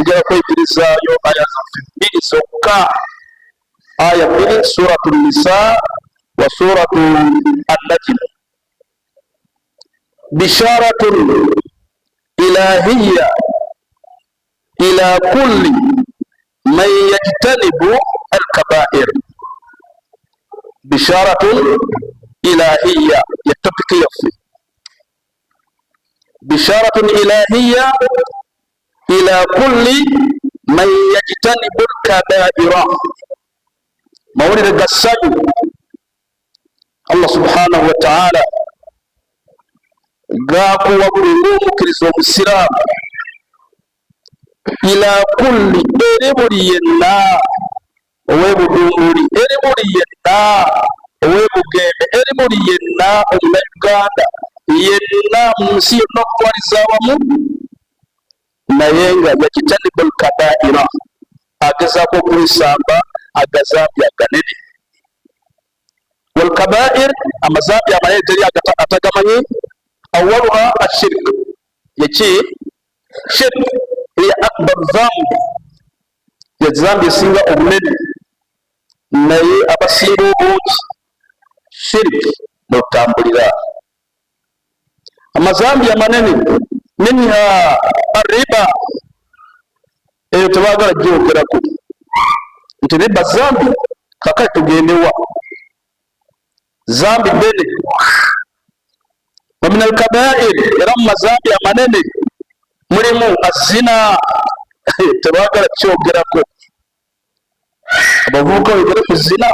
Tugenda kweyigirizaayo aya zaffe bbiri zokka, aya bbiri, Suratu Nisa wa Suratu Annajm. Bisharatun ilahiya ila kulli man yajtanibu alkabair. Bisharatun ilahiya ye topiki yaffe. Bisharatun ilahiya ila kulli man yajtanibu lkabaira, mawulire ga ssanyu Allah subhanahu wa ta'ala gakuwa buli ng'omukkiriza omusiraamu, ila kulli, eri buli yenna ow'ebudumbuli, eri buli yenna ow'ebugembe, eri buli yenna omunauganda yenna mu nsi yonna okutwaliza awamu, naye nga yajtanibu lkabaira, agezaako okwesamba agazambi aganene. Walkabair, amazambi amanene teri atagamanyi. Awaluha ashirk, yeki shirk hiya akbar dhambi, yezambi esinga obunene, naye abasinga obungi shirk notambulira amazambi amanene. Minha arriba, eyo tebagala gyogerako nti riba zambi. Kakati tugendewa? Zambi ddene. Wa min alkabair, era mu mazambi amanene mulimu azina, tebagala kyogerako. Abavubuka wegere ku zina,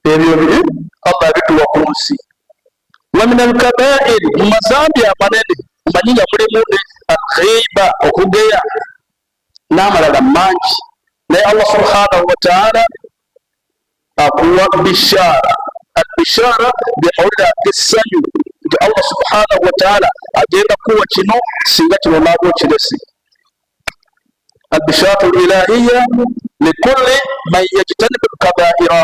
ebyo biri Allah bituwa ku nsi. Wa min alkabair, mu mazambi amanene omanyi nga mulimu ne alghiba, okugeya n'amalala mangi, naye Allah subhanahu wataala akuwa bishara. Albishara byamawulire ag'essanyu nti Allah subhanahu wataala agenda kuwa kino singa kino naaba okirese. Albisharatu lilahiya likulli man yajtanibu lkabaira,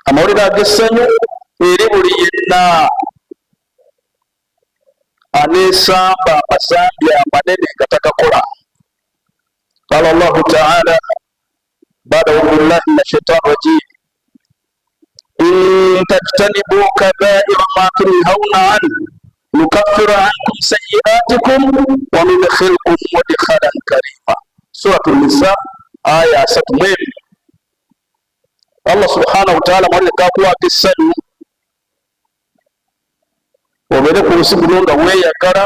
amawulire ag'essanyu eri buli yenna aneesamba amazambi amanene nga tagakola. Qala Allahu taala bada audu billahi min ashaitan rajim, in tajtanibu kabaira ma tunhauna anhu nukaffiru ankum sayiatikum wa nudkhilkum mudkhalan karima. Suratu Nisa aya 31. Allah subhanahu wataala mawulire gakuwaga essanyu, obeere ku nsi kuno nga weeyagala,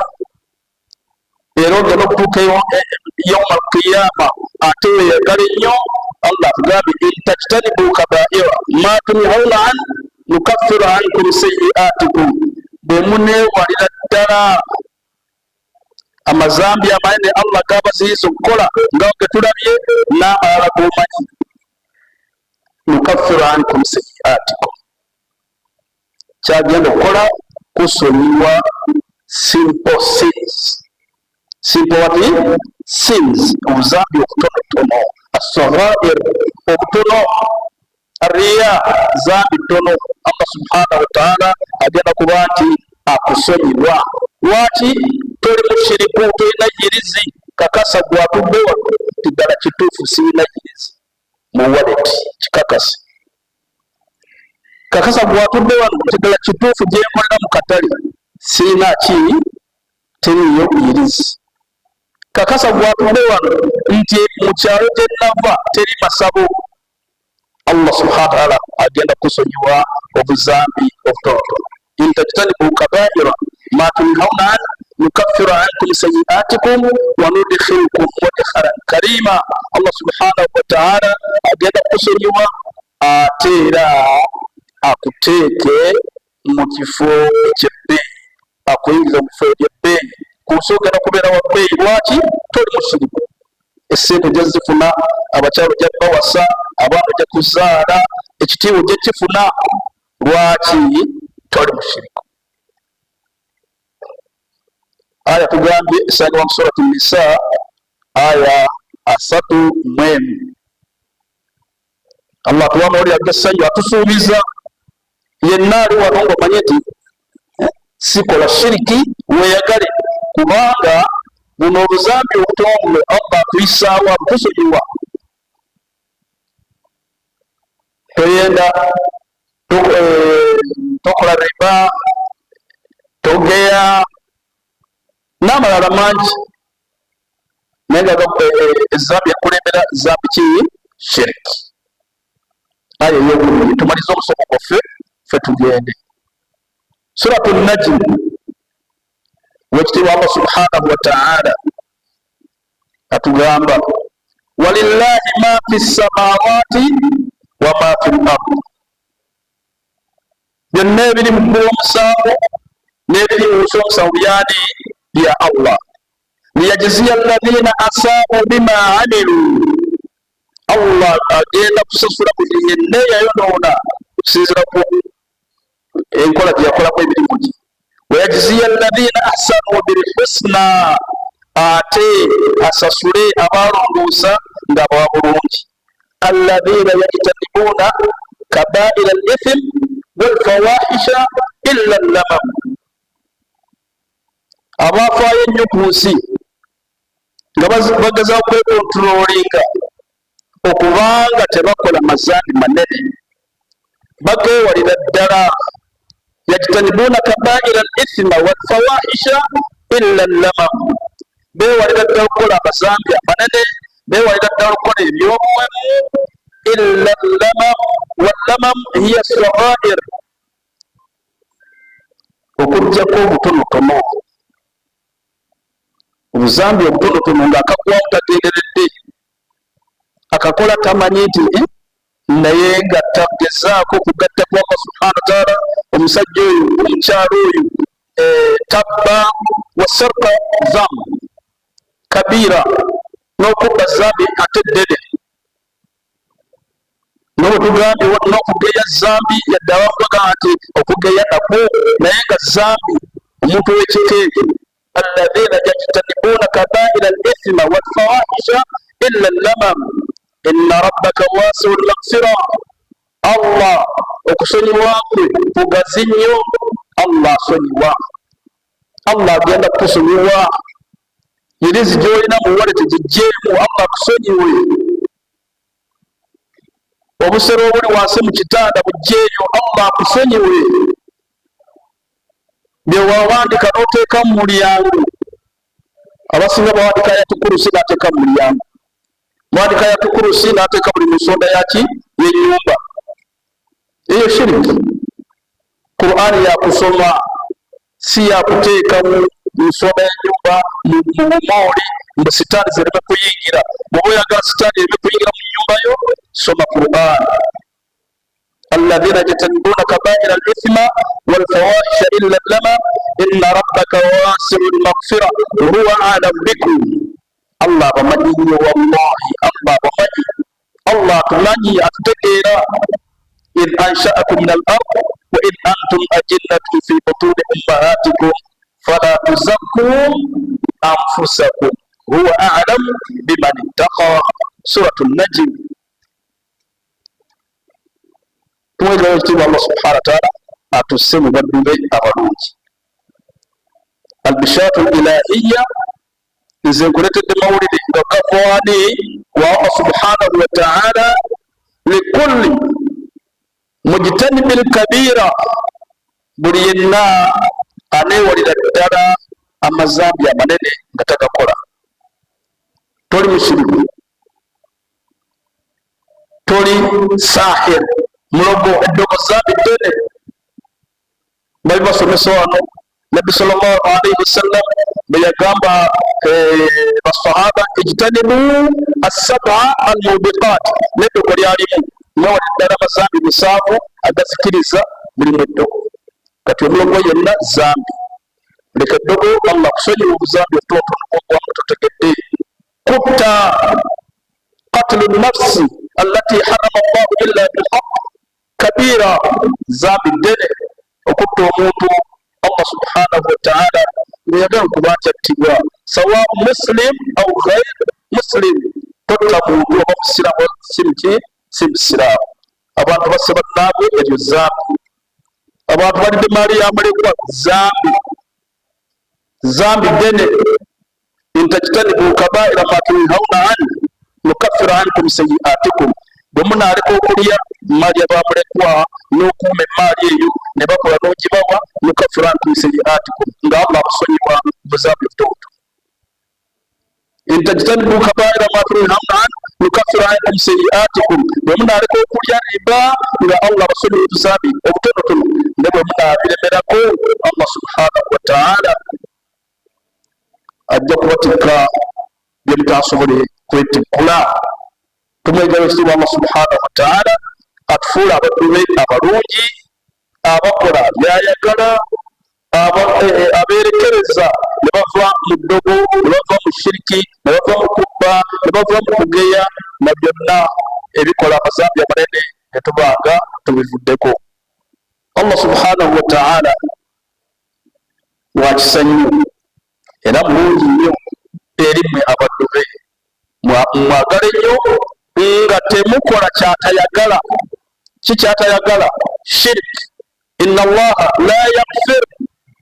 era ogenda okutuuka yauma alqiyama ate weyagale nnyo. Allah atugambye, in tajtanibu kabaira ma tunhauna an nukaffiru ankum sayiatikum, bwe muneewalira ddala amazambi amanene Allah gabaziyiza okukola nga getulabye n'amalala gomanyi, nukaffiru ankum sayiatikum, kyagenda okukola kusonyiwa simple sins. Simple what sins? Obuzambi obutonotono, asaghair obutono, riya zambi ttono. Allah subhanahu wataala agenda kuba nti akusonyiwa. Lwaki? Toli mushiriku, tolina yirizi. Kakasa gwatudde wano ti ddala kituufu sirina yirizi mu wallet, kikakase. Kakasa gwatudde wano nti ddala kituufu gyenkolera mu katale sirina ki, teriiyo yirizi. Kakasa gwatudde wano nti mu kyalo gye nava teri masabo. Allah subhana wataala agenda kusonyiwa obuzambi obutonotono. In tajtanibu kabaira ma tunhauna an nukaffiru ankum sayiatikum wa nudkhilkum mudkhalan karima. Allah subhanahu wataala agenda kukusonyiwa ate era akuteeke mu kifo ekyebbeeyi, akuyingiza mu kifo ebyebbeeyi ku nsi, ogenda kubeera wa bbeeyi. Lwaki? Toli musirimu, esente ojja zifuna, abakyalo ojja bawasa, abaana ojja kuzaala, ekitiibwa ojja kifuna. Lwaki? Toli mushiriku. Aya tugambye esangibwa mu Suratu Nisa aya 31. Allah atuwa amawulire agessanyu, atusuubiza yenna ali wano ng'omanye nti sikola shiriki, weeyagale kubanga Buno obuzambi obutono buno Allah atuyisaawo, abutusonyiwa. Toyenda, tokola riba, togeya n'amalala mangi, naye nga ezambi ekulembera zambi ki? Shiriki. Aya eyokubiri, tumalize omusomo gwaffe ffe tugende Suratu Najm. Wekitiibwa Allah subhanahu wa ta'ala atugamba, walillahi ma fi samawati wa ma fi l-ard, byonna ebiri mu ggulu omusanvu n'ebiri mu nsi omusanvu byani? Bya Allah. Liyajziya alladhina asaau bima amilu, Allah agenda kusasula buli yenna eyayonoona okusinziira ku enkola gye yakolamu emirimu gye. Wayajziya alladhina ahsanu bilhusna, ate asasule abaalongoosa nga abawa bulungi. Alladhina yajtanibuuna kabaira al ithm walfawahisha illa lamam, abaafaayo ennyo ku nsi nga bagezaako kwekontulolinga okubanga tebakola mazambi manene, bageewalira ddala. Yajtanibuuna kabaira al ithma walfawahisha illa lamam, beewalira ddala okukola amazambi amanene, beewalira ddala okukola ebyobuwemu. Illa lamam, wallamam hiya saghair, okuggyako obutonotono, obuzambi obutonotono ng'akagwamu tagenderedde, akakola tamanyi nti naye nga tagezaako kugatta ku Allah subhana wataala. Omusajja oyo, omukyalo oyo, tabba wasarka zam kabiira, n'okubba zambi ate ddene. Nga bwe tugambye, n'okugeya zambi, yadde abamu bagamba nti okugeya nakwo, naye nga zambi. Omuntu w'ekika ekyo, alladhina yajtanibuuna kabaira al ithma walfawahisha illa lamam, inna rabbaka wasiu lmaghfira, Allah okusonyiwa kwe kugazi nnyo. Allah asonyiwa, Allah agenda kukusonyiwa. Irizi gy'olina mu waleti giggyemu, Allah akusonyiwe. Obusero obuli wansi mu kitanda bugyeyo, Allah akusonyiwe. Byewawandika n'oteeka mu mulyango, abasinga bawandika yatukurusi n'ateeka mu mulyango, mwandika yatukurusi n'ateeka buli mu nsonda yaki y'ennyumba. Eyo shiriki. Qur'ani yakusoma, si yakuteeka mu nsonda y'ennyumba, mu bumooli, mbu sitaani zireme kuyingira. Bw'oba oyagala sitaani ereme kuyingira mu nnyumba yo, soma Qur'ani. Alladhina yajtanibuna kabaira al-ithma walfawahisha illa lama inna rabbaka wasiu lmaghfira huwa alam bikum. Allah abamanyi nnyo, wallahi Allah abamanyi, Allah atumanyi, atutegeera. Id anshaakum min al ard wa id antum ajinnatun fi butuni ummahatikum fala tuzakku anfusakum huwa a'lamu biman ittaqa. Suratu Najm. Tumwegayo ekitiibwa Allah subhana wataala atusse mu baddu be abalungi. Albishatu lilahiya, nze nkuletedde mawulire nga gavaani wa Allah subhanahu wa ta'ala, likulli mujtanibi lkabiira, buli yenna aneewalira ddala amazambi amanene nga tagakola. Toli mushiriku, toli sahir, mulogo, eddogo zambi ddene. Bali basomesa wano, Nabbi sallallahu alaihi wasallam bwe yagamba basahaba, ijtanibu assaba almubiqat, n'eddogo lyalimu, mwewale ddala amazambi musanvu agazikiriza, mulimu eddogo. Kati omulogo yenna zambi, leka eddogo, Allah kusonyiwa obuzambi obutonotono bwogwamu totegedde. Kutta, qatlu nafsi allati harama llahu illa bilhaq kabira, zambi ddene okutta omuntu Allah subhanahu wataala ngeyagala okuba nti attibwa, sawa muslim au ghair muslim. Totta muntu oba musiraamu simuki si musiraamu. Abantu basse bannaabwe, eryo zambi. Abantu balidde maali ya mulekwa, zambi, zambi ddene. In tajtanibu kabaira ma tunhauna an nukaffira ankum sayiatikum, bwe munaaleka okulya mmaali ya bamulekwa n'okuuma emmaali eyo ne bakola n'ogibawa, nukaffira ankum sayiatikum, nga Allah abasonyiwa buzaabi obutobuto. In tajtanibu kabaira ma tunhauna an nukaffiru ankum sayiatikum, bwe munaaleka okulya riba nga Allah abasonyiwa obuzaabi obutonotono, ne bwe munaabiremerako Allah subhanahu wa taala ajja kubatikka bye mutasobole kwetikkula. Tumwegala ekitiibwa Allah subhanahu wa taala atufuula abaddu be abalungi abakola byayagala, abeerekereza ne bava mu ddogo, ne bava mu shiriki, ne bava mu kubba, ne bava mu kugeya na byonna ebikola amazambi amanene ne tubanga tubivuddeko. Allah subhanahu wa taala wakisa nnyo era mulungi nnyo eri mmwe abaddu be, mwagale nnyo nga temukola kyatayagala. Ki kyatayagala? Shirk. Inna Allaha la yaghfir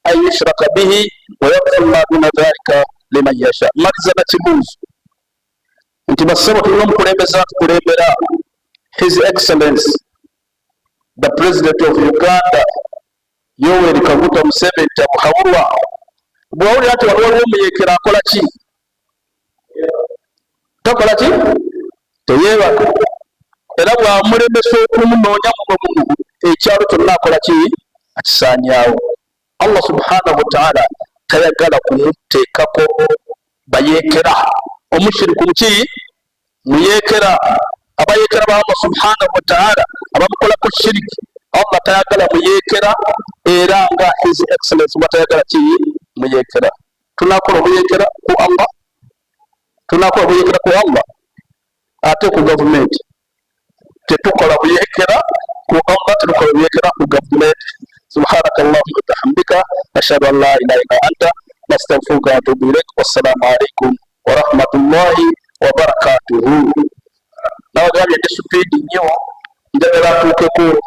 an yushraka bihi wa yaghfir ma duna dhalika liman yasha. Maliza na kibuuzo nti bassebo, tulina omukulembeze atukulembera, His Excellence the President of Uganda Yoweri Kaguta Museveni Tibuhaburwa. Bwawulira nti waliwo omuyeekera akola ki? Takola ki? Teyeebaka. Era bwamulemesa okumunoonya muno muno, ekyalo kyonna akola ki? Akisaanyaawo. Allah subhanahu wataala tayagala kumuteekako bayeekera. Omushiriku muki? Muyeekera. Abayeekera ba Allah subhanahu wataala abamukolako shiriki, Allah tayagala muyeekera, era nga His Excellence bwatayagala ki? Muyeekera. Tunakola obuyeekera ku Allah? Tunakola obuyeekera ku Allah ate ku gavumenti? Tetukola buyeekera ku Allah, tetukola buyeekera ku gavumenti. Subhanaka allahumma bihamdika, ashhadu an la ilaha illa anta, nastaghfiruka wa atubu ilaik. Wassalamu alaikum warahmatullahi wabarakatuhu. Nabagambye ndi speed nnyo, njagala atuukeko.